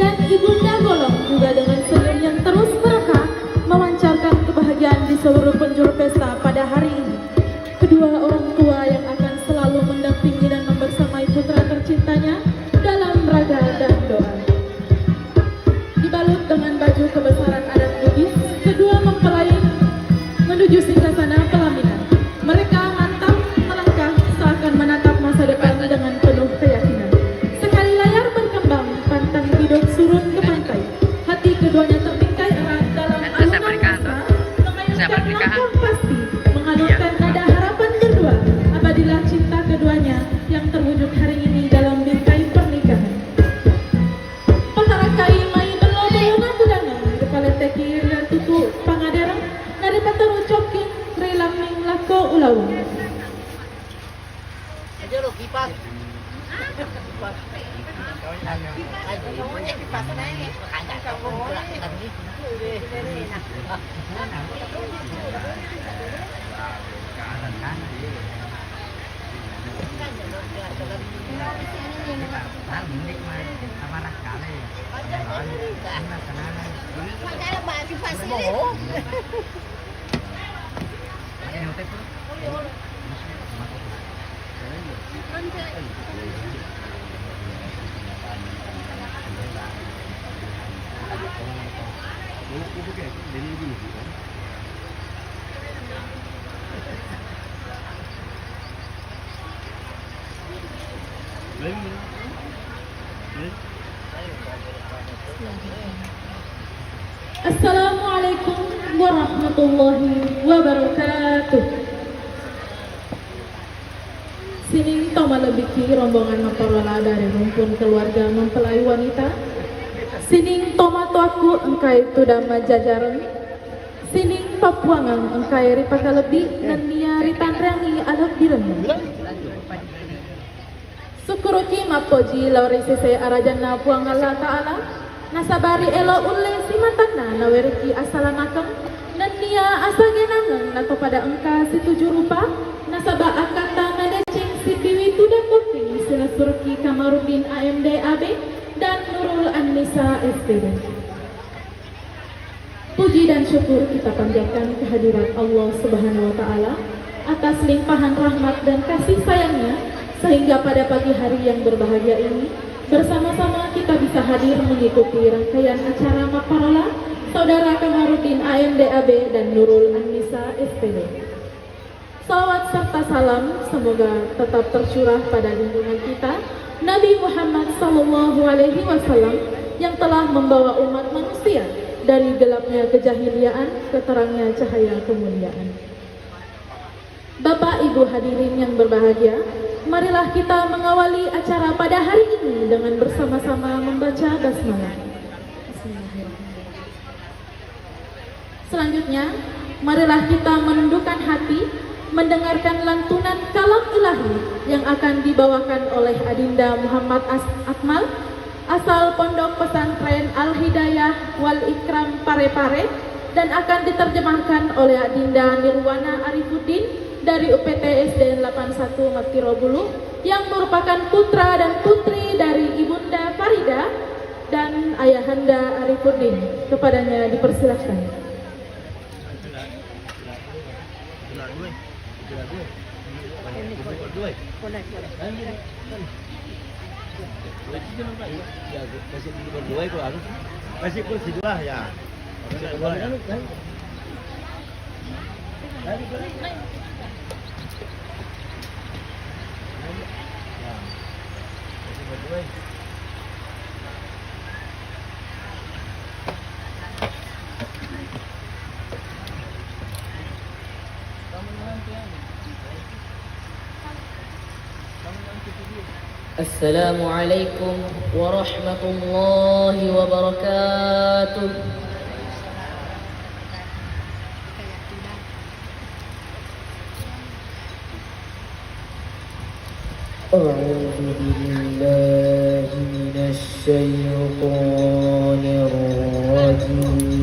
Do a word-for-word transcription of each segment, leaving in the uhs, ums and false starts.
Dan Ibunda Golong juga dengan senyum yang terus merekah memancarkan kebahagiaan di seluruh penjuru pesta pada hari ini. Kedua orang tua yang akan selalu mendampingi dan membersamai putra tercintanya dalam raga dan doa. Dibalut dengan baju kebesaran adat Bugis, kedua mempelai menuju singgasana pelaminan. Mereka mantap melangkah seakan menatap masa depan dengan penuh keyakinan. Sekali layar berkembang, pantang hidup surut ke pantai. Hati keduanya terbingkai erat dalam alunan mesra, mengayunkan langkah pasti, mengalunkan nada harapan berdua. Abadilah cinta keduanya yang terwujud hari ini dalam bingkai pernikahan. Patarakai mai bello-bello makkudangeng, ripaletteki ri tutu pangadereng, naripateru cokking ri lamming lakko ulaweng. Aja lo kipas. Kipas. Aja lo kipas naik. Ada kamu. Assalamualaikum warahmatullahi wabarakatuh. Sining to malebbiki rombongan mapparola dari rumpun keluarga mempelai wanita. Sining tomatoakku engkai tudang majjajareng. Sining pappuangeng engkai ripakalebbi nennia ritanreangngi alebbirenna. Sukkuruki mappoji lao ri sese arajanna Puang Allah Ta'ala, nasaba ri elo ulle simatanna nawerekki assalamakeng, nennia asagenangeng natopada engka situju rupa, nasaba akkatta madeceng sibbiwi tudang botting silessurekki Kamaruddin A M D A B dan Nurul Annisa S P D. Puji dan syukur kita panjatkan kehadirat Allah Subhanahu wa Ta'ala atas limpahan rahmat dan kasih sayang-Nya, sehingga pada pagi hari yang berbahagia ini, bersama-sama kita bisa hadir mengikuti rangkaian acara mapparola Saudara Kamaruddin A M D A B dan Nurul Annisa S P D. Salawat serta salam semoga tetap tercurah pada junjungan kita, Nabi Muhammad sallallahu alaihi wasallam, yang telah membawa umat manusia dari gelapnya kejahiliaan ke terangnya cahaya kemuliaan. Bapak Ibu hadirin yang berbahagia, marilah kita mengawali acara pada hari ini dengan bersama-sama membaca basmalah. Bismillahirrahmanirrahim. Selanjutnya, marilah kita menundukkan hati mendengarkan lantunan kalam ilahi yang akan dibawakan oleh Adinda Muhammad As-, Akmal, asal Pondok Pesantren Al-Hidayah Wal Ikram Parepare, dan akan diterjemahkan oleh Adinda Nirwana Arifuddin dari U P T S D N delapan satu Matirobulu, yang merupakan putra dan putri dari Ibunda Farida dan Ayahanda Arifuddin. Kepadanya dipersilakan. Kasih kursi dua ya. Kasih kursi dua ya. Assalamualaikum warahmatullahi wabarakatuh. أعوذ بالله من الشيطان الرجيم.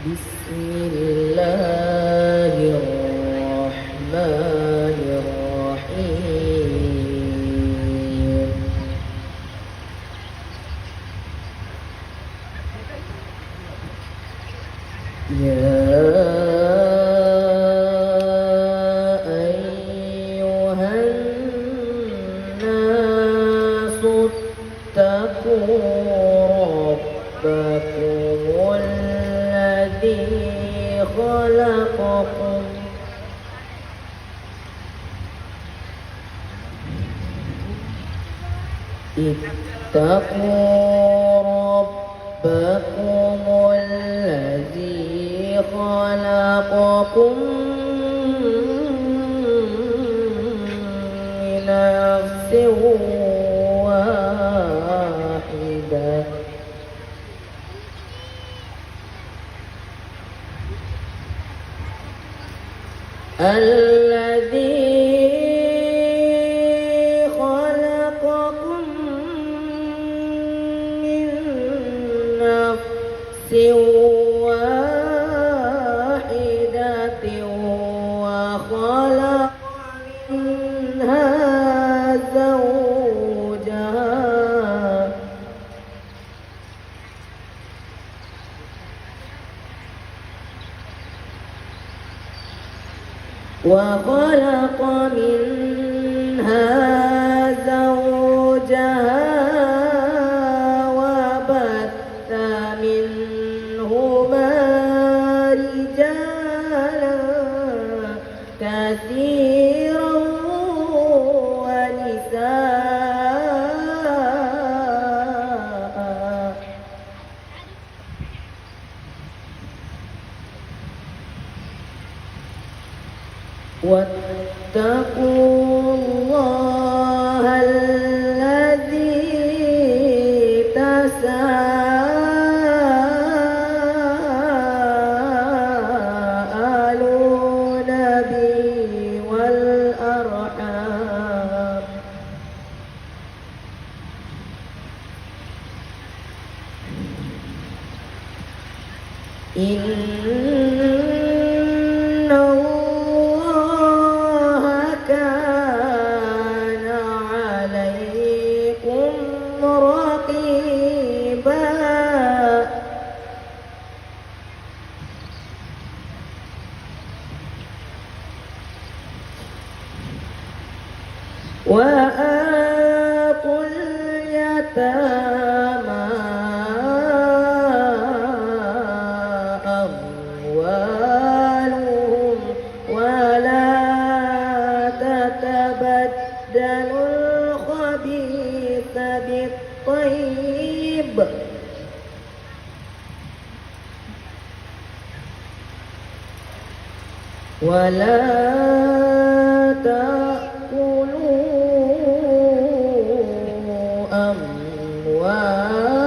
بسم الله الرحمن الرحيم. يا أيها الناس اتقوا ربكم الذي خلقكم اتقوا ربكم الذي خلقكم من نفس واحدة الذي خلقكم من نفس واحدة وخلق منها زوجها وخلق منها زوجها وبث منهما رجالا كثيرا ونساء واتقوا الله الذي تساءلون به والأرحام إن الله كان عليكم رقيبا وآتوا اليتامى أموالهم ولا تتبدلوا الخبيث بالطيب ولا تأكلوا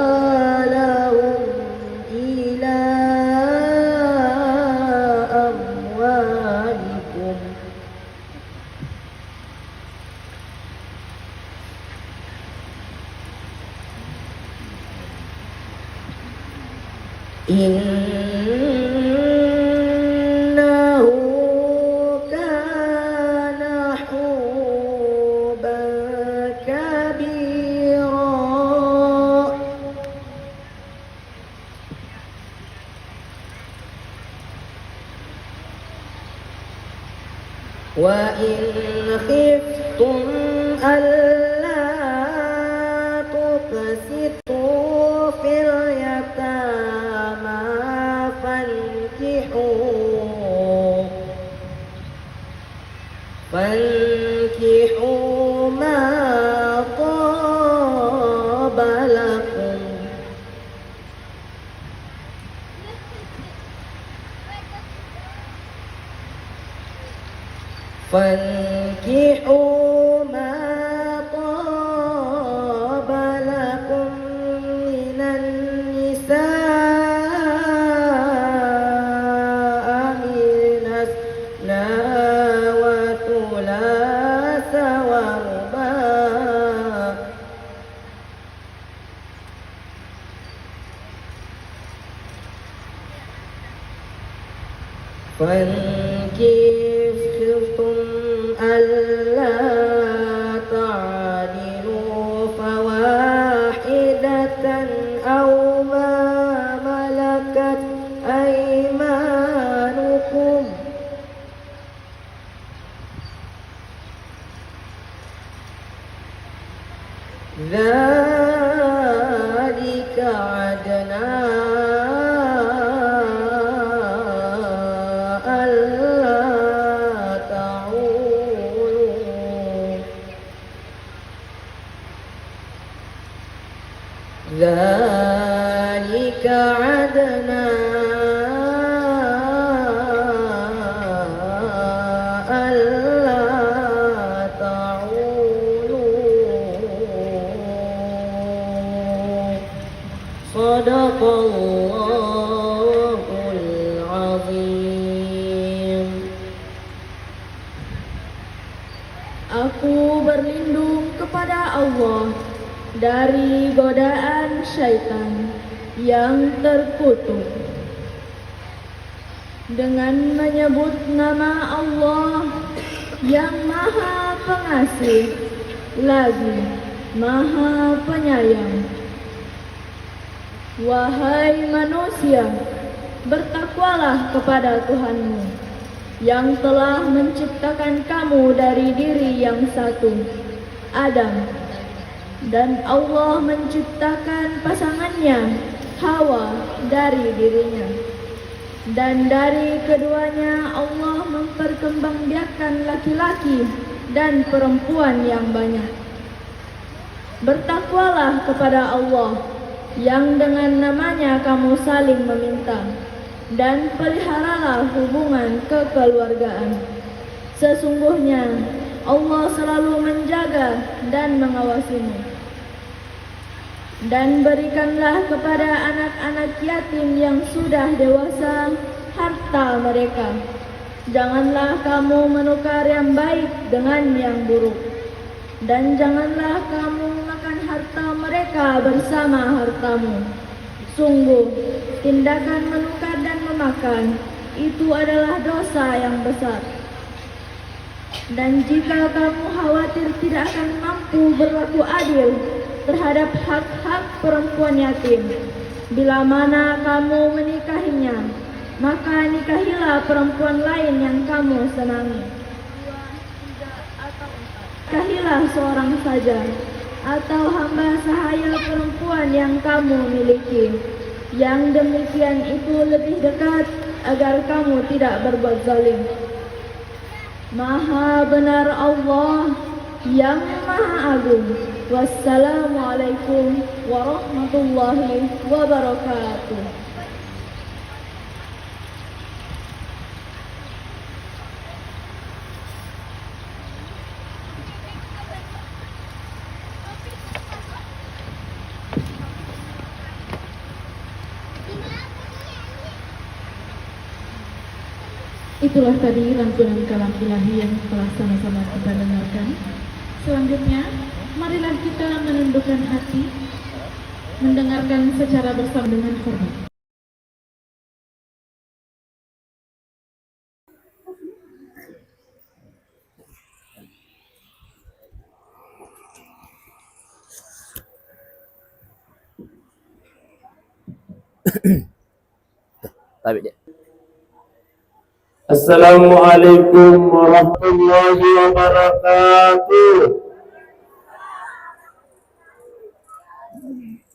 أموالهم إلى أموالكم إنه كان حوبا كبيرا وإن خفتم ألا تقسطوا في اليتامى فانكحوا فانكحوا ما طاب لكم فانكحوا ما طاب لكم من النساء مثنى وثلاث ورباع فإن خفتم ألا تعدلوا فواحدة أو ما ملكت أيمانكم، ذلك أدنى ألا تعولوا، ذلك أدنى ألا تعولوا. صدق الله العظيم. Aku berlindung kepada Allah dari godaan syaitan yang terkutuk, dengan menyebut nama Allah yang Maha Pengasih lagi Maha Penyayang. Wahai manusia, bertakwalah kepada Tuhanmu yang telah menciptakan kamu dari diri yang satu, Adam, dan Allah menciptakan pasangannya, Hawa, dari dirinya. Dan dari keduanya Allah memperkembangbiakkan laki-laki dan perempuan yang banyak. Bertakwalah kepada Allah yang dengan namanya kamu saling meminta, dan peliharalah hubungan kekeluargaan. Sesungguhnya Allah selalu menjaga dan mengawasimu. Dan berikanlah kepada anak-anak yatim yang sudah dewasa harta mereka. Janganlah kamu menukar yang baik dengan yang buruk. Dan janganlah kamu makan harta mereka bersama hartamu. Sungguh, tindakan menukar dan memakan itu adalah dosa yang besar. Dan jika kamu khawatir tidak akan mampu berlaku adil terhadap hak-hak perempuan yatim, bila mana kamu menikahinya, maka nikahilah perempuan lain yang kamu senangi. Nikahilah seorang saja, atau hamba sahaya perempuan yang kamu miliki. Yang demikian itu lebih dekat agar kamu tidak berbuat zalim. Maha benar Allah yang Maha Agung. Wassalamualaikum warahmatullahi wabarakatuh. Itulah tadi lantunan kalam ilahi yang telah sama-sama kita dengarkan. Selanjutnya, marilah kita menundukkan hati, mendengarkan secara bersama dengan hormat. Tabe, Dek. Assalamualaikum warahmatullahi wabarakatuh.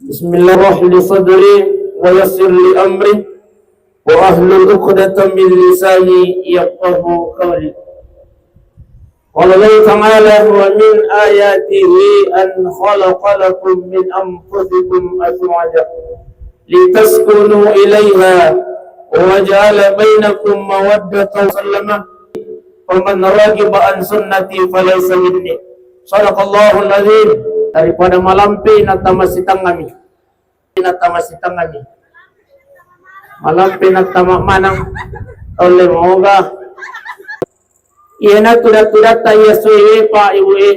Bismillah, shrah li sadri wa yassir li amri wa ahlul uqdatam min lisani yafqahu qawli. Qala Allahu ta'ala, wa min ayatihi an khalaqa lakum min anfusikum azwaja litaskunu ilaiha wa ja'ala bainakum mawaddatan wa rahmah. Faman raghiba an sunnati falaysa minni. Sadaqallahul azim. Daripada malampe nattama sitengngami. Nattama sitengngami. Malampe nattama maneng. Tolle moga. Iyana tuda-tudatta iya suwe, Pak, Ibu, e.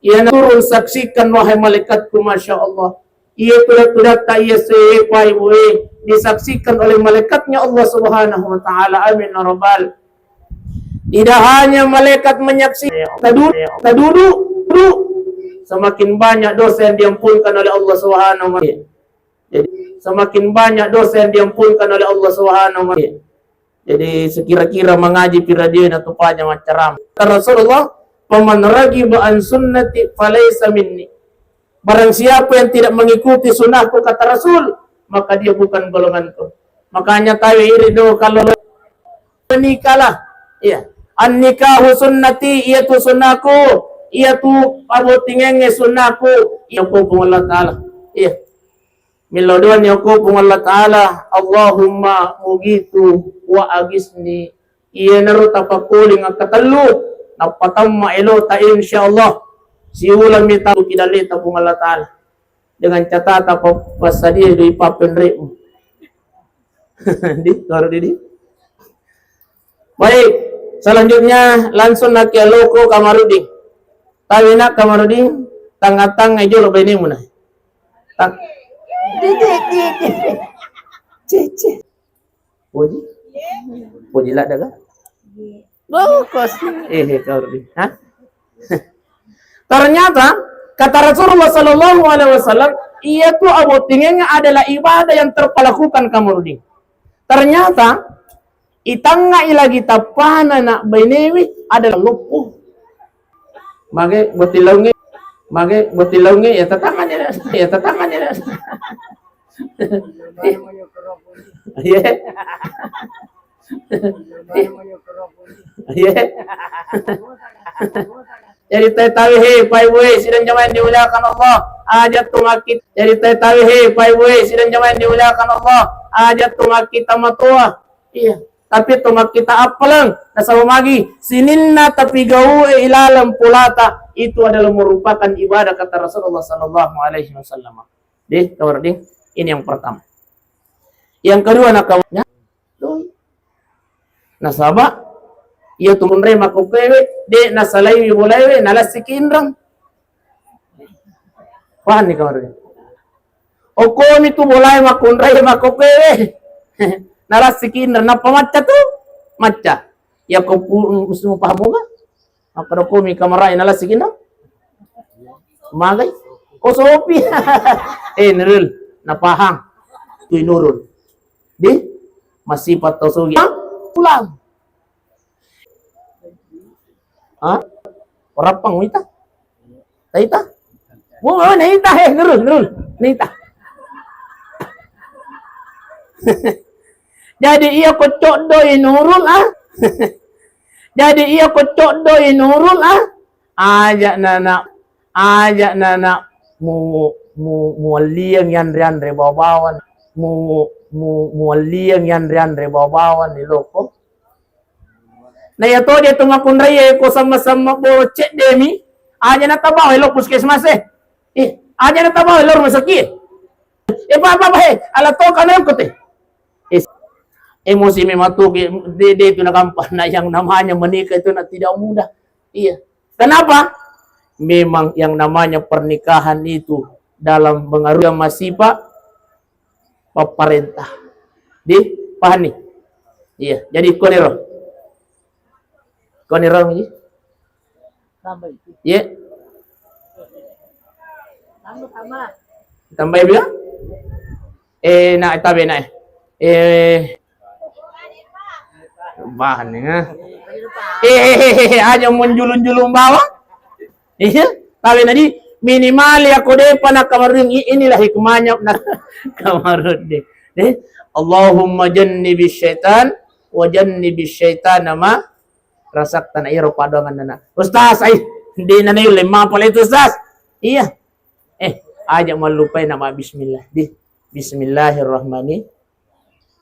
Iyana turun saksikan, wahai malaikatku, Masya Allah. Iya tuda-tudatta iya suwe, Pak, Ibu, e, disaksikan oleh malaikatnya Allah Subhanahu wa Ta'ala. Amin ya Rabbal. Tidak hanya malaikat menyaksikan, tadudu, tadudu, tadudu. Semakin banyak dosa yang diampunkan oleh Allah Subhanahu wa Ta'ala. Jadi, semakin banyak dosa yang diampunkan oleh Allah Subhanahu wa Ta'ala. Jadi, sekira-kira mengaji pi radio na tu paja maccarama. Kata Rasulullah, "Faman raghiba an sunnati falaysa minni." Barang siapa yang tidak mengikuti sunnahku, kata Rasul, maka dia bukan golonganku. Makanya tawe iri do kalau menikahlah. Iya. An nikahu sunnati, iya tu sunnahku, iya tu abottingengnge sunnahku, iya ko Puang Allah Ta'ala. Iya. Millau doang ni okko Puang Allah Ta'ala, Allahumma mugitu wa agisni. Iyanaro tapakkoling akkatellu, nappatamma elota, insyaallah. Siuleng mi tau ki daleta Puang Allah Ta'ala. Dengan catatan pa-, passadia doi pappenre'mu. Di, baru di, di. Baik, selanjutnya langsung naki aloko Kamarudin. Tawe nak Kamarudin, tangnga-tangnga jolo bainemu na. Tang- Cece. Puji? Puji ladda ga? Bagus. Eh, eh, Kamarudin. Hah? Ternyata, kata Rasulullah sallallahu alaihi wasallam, iya tu abottingeng adalah ibadah yang terpelakukan Kamarudin. Ternyata, itangngai lagi tappana nak bainewi adalah loppo. Mage botting laungnge, mage botting laungnge, ya tatangani, ya tatangani. Iya. Iya. Jadi tawe-tawe he, Pak Ibu, eh, sidang jamaah yang dimuliakan Allah. Aja tu makkit. Jadi tawe-tawe he, Pak Ibu, eh, sidang jamaah yang dimuliakan Allah. Aja tu makkit tamatoa. Iya. Tapi tu makkita appaleng, nasaba magi sininna tapigau'e ilaleng polata, itu adalah merupakan ibadah, kata Rasulullah sallallahu alaihi wasallam. Deh, kawan deh, ini yang pertama. Yang kedua, nakawannya doi. Nasaba iya tu munrai makkokkoewe, de nasalaiwi bolaewe, nalassiki inreng. Paham ni kawan deh? Okkomi tu bolae makkunrai makkokkoewe. Nalassiki inreng, nappa macca tu? Macca. Iya ko pu-, musti mupahamu ga? Makkeda komi kamarai nalassiki inreng? Magai? Ko sopi. Eh, Nurul, napahang. Tui Nurul. Di? Masipa tau sugi. Pulang. Ha? Orappang wita? Taita? Mu, oh, naita, eh, Nurul, Nurul. Naita. Jadi iya ko coddoi Nurul, ah. Jadi iya ko coddoi Nurul, ah. Aja nana, aja nana mu, mu, mualliang yanre-yanre bawa-bawa. Mu, mu, mualliang yanre-yanre bawa-bawa ni loko. Na iya to dia tu makkunrai e ko sama-sama bo cedde mi, aja na tabawa lo puskesmas e. Eh, aja na tabawa lo rumah sakit e. Eh, apa, apa, apa, eh, ala to kana ko te. Eh, emosi memang tu, de, de tu na gampang. Nah, yang namanya menikah itu na tidak mudah. Iya. Kenapa? Memang yang namanya pernikahan itu dalam pengaruh yang masih, Pak, papparenta. Di, paham ni? Iya, jadi koniro. Koniro, iya. Iya. Tambai bilang? Eh, na, tabe na, eh. Eh, bahan ni, ha? Eh, eh, eh, eh, aja menjulung-julung bawang. Iya, tapi nadi minimal ya ko depa na kamaruding, i-, inilah hikmahnya na kamaruding. Eh, Allahumma jannibis syaitan wa jannibis syaitana ma razaqtana. Iro padoangan nana. Ustaz, ai, de na nai lemma pole itu, Ustaz. Iya. Eh, aja mallupai nama bismillah. Di, bismillahirrahmanirrahim.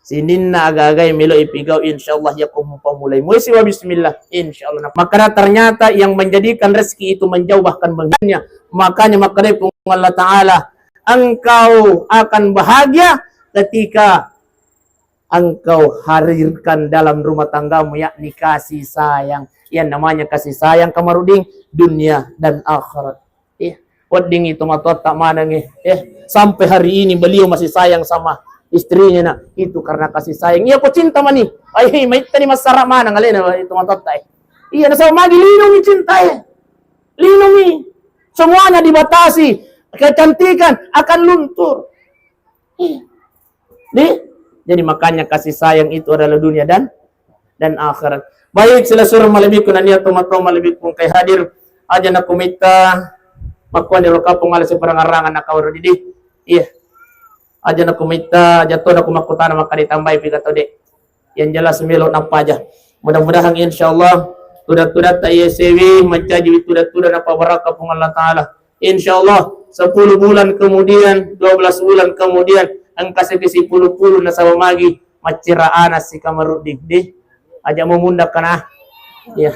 Sininna aga-aga yang melo ipigau, insyaallah ya ko mupamulai. Muisi wa bismillah, insyaallah. Maka ternyata yang menjadikan rezeki itu menjauh bahkan menghinakannya. Makanya maka dari Allah Ta'ala, engkau akan bahagia ketika engkau hadirkan dalam rumah tanggamu, yakni kasih sayang. Yang namanya kasih sayang, kamaruding, dunia dan akhirat. Iya. Wedding itu matoatta maneng, eh. Eh, sampai hari ini beliau masih sayang sama istrinya, nak. Itu karena kasih sayang. Iya, ko cinta mani. Ai, maitta ni massara maneng alena itu matoatta, eh. Iya, nasaba magi linungi cintae. Linungi. Semuanya dibatasi. Kecantikan akan luntur. Iya. Di? Jadi makanya kasih sayang itu adalah dunia dan dan akhirat. Baik, sila surah malebbiku nania toma-toma malebbiku engkai hadir. Aja nakumitta makkuani ro kapung ala siparangarrangan nakawaro didi. Iya. Aja nakumitta, aja to naku makkutana makkada ditambai piga to de. Yang jelas melo nappa aja. Mudah-mudahan insyaallah tuda-tudatta iyasewi mancaji tuda-tuda napabarakka Puang Allah Ta'ala. Insyaallah sepuluh bulan kemudian, dua belas bulan kemudian, engka seke sipulu-pulu nasaba magi maccera ana sikamaruddi. Di, aja mau munda kana. Ya.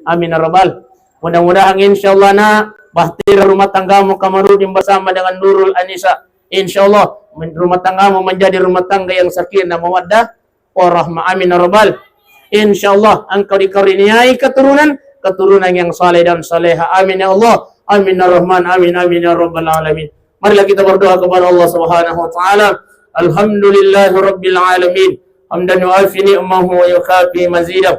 Amin ya rabbal. Mudah-mudahan insyaallah na bahtera rumah tanggamu kamaruddi bersama dengan Nurul Anisa. Insyaallah men-, rumah tanggamu menjadi rumah tangga yang sakinah mawaddah warahmah. Amin ya rabbal. Insyaallah engkau dikaruniai keturunan, keturunan yang saleh dan saleha. Amin ya Allah. Amin ya Rahman. Amin, amin ya rabbal alamin. Marilah kita berdoa kepada Allah Subhanahu wa taala. Alhamdulillahirabbil alamin. Hamdan yuafi ni'mahu wa yukafi mazidah.